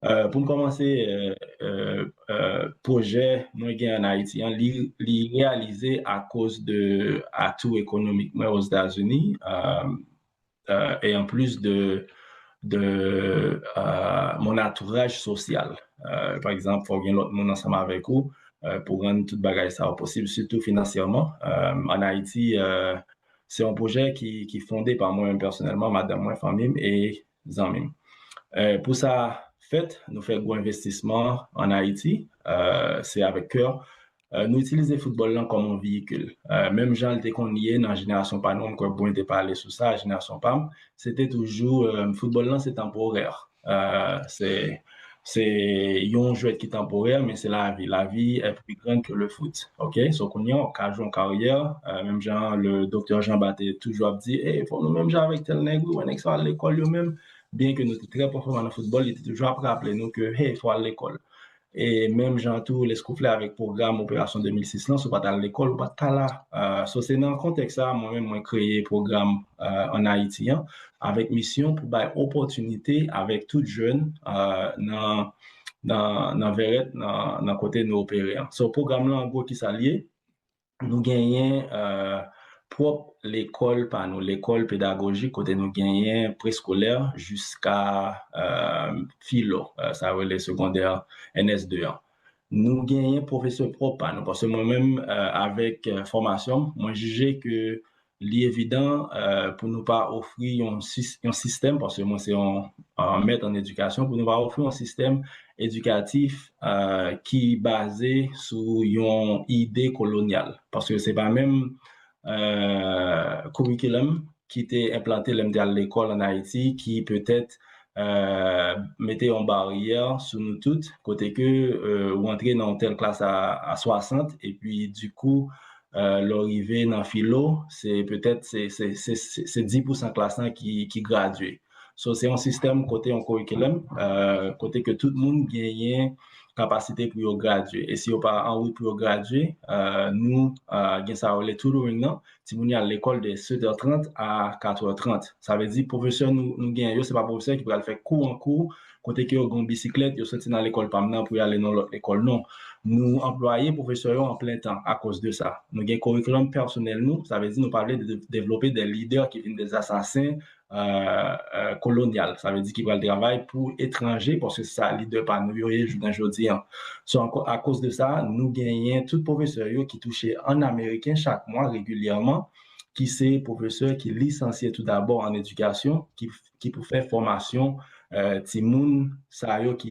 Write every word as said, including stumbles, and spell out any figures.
Euh, pou m kòmanse, euh, euh, euh, pwojè mwen gen ann Ayiti an, li, li reyalize akoz de atou ekonomik mwen Ozetazini, euh, euh, e an plis de, de euh, mon entourage social. Euh, pa egzanp, fò gen lòt moun ansanm avèk ou euh, pou rann tout bagay sa yo posib, sitou finansyèman. Euh, ann Ayiti, euh, se yon pwojè ki, ki fonde pa mwen menm pèsonèlman, madanm mwen, fanmi m e zanmi m. Euh, pou sa fèt, nou fè gwo envestisman ann Ayiti. Euh, se avèk kè. Euh, nou itilize foutbòl lan kòm yon veyikil. Euh, menm jan l te konn ye nan jenerasyon pa nou, m kwè Bwen te pale sou sa, jenerasyon pa m, se te toujou, euh, foutbòl lan se tanporè. Euh, se, se yon jwèt ki tanporè, men se lavi. La vie est plus grande que le foot. Ok? So, kounye a, w ka jwe yon karyè, euh, menm jan le doktè Jean Ba te toujou ap di, hey, fò nou menm jan avèk tèl nèg, wi, wè nèg sa al lekòl yo menm. Byen ke nou te trè pèfòman nan foutbòl, li te toujou ap raple nou ke, hey, fò al lekòl. E menm jan tou, Leskouflè avèk pwogram Operasyon de mil sis lan, si w pa t al lekòl, ou pa t ka la. Euh, so, se nan kontèks sa, mwen menm, mwen kreye pwogram euh, ann Ayiti an, avèk misyon pou bay opòtinite avèk tout jèn euh, nan, nan, nan Vèrèt, nan, nan kote nou opere an. So, pwogram lan, an gwo, ki sa l ye? Nou genyen euh, pwòp lekòl pa nou, lekòl pedagojik, kote nou genyen preskolè jiska euh, filo, euh, sa yo rele segondè N S de an. Nou genyen pwofesè pwòp pa nou, paske mwen menm, euh, avèk euh, fòmasyon m, mwen jije ke li evidan euh, pou nou pa ofri yon, sis, yon sistèm, paske mwen se yon euh, mèt an edikasyon, pou nou pa ofri yon sistèm edikatif euh, ki baze sou yon ide kolonyal. Paske se pa menm euh, curriculum ki te enplante lè m te al lekòl ann Ayiti, ki petèt euh, mete yon baryè sou nou tout, kote ke euh, ou antre nan yon tèl klas a, a swasant, epi dikou, euh, lè w rive nan filo, se petèt se, se, se, se, se dis pousan klas lan ki, ki gradye. So, se yon sistèm kote yon curriculum, euh, kote ke tout moun genyen kapasite pou yo gradye. E si yo pa an wout pou yo gradye, euh, nou euh, gen sa yo rele tutoring nan, timoun yo al lekòl de sèt è trant a kat è trant. Sa vle di pwofesè nou, nou gen yo, se pa pwofesè ki pral fè kou an kou, kote ke yo gen yon bisiklèt, yo soti nan lekòl pa m nan pou y ale nan lòt lekòl. Non. Nou anplwaye pwofesè yo an plen tan akoz de sa. Nou gen curriculum pèsonèl nou, sa vle di nou pa vle de, devlope de lidè ki vin de asasen euh, euh, kolonyal. Sa vle di ki pral travay pou etranje, paske se sa lidè pa nou yo ye jounen jodi an. So, ankò, akoz de sa, nou genyen tout pwofesè yo ki touche an ameriken chak mwa regilyèman, ki se pwofesè ki lisansye tou dabò an edikasyon, ki, ki pou fè fòmasyon euh, timoun sa yo ki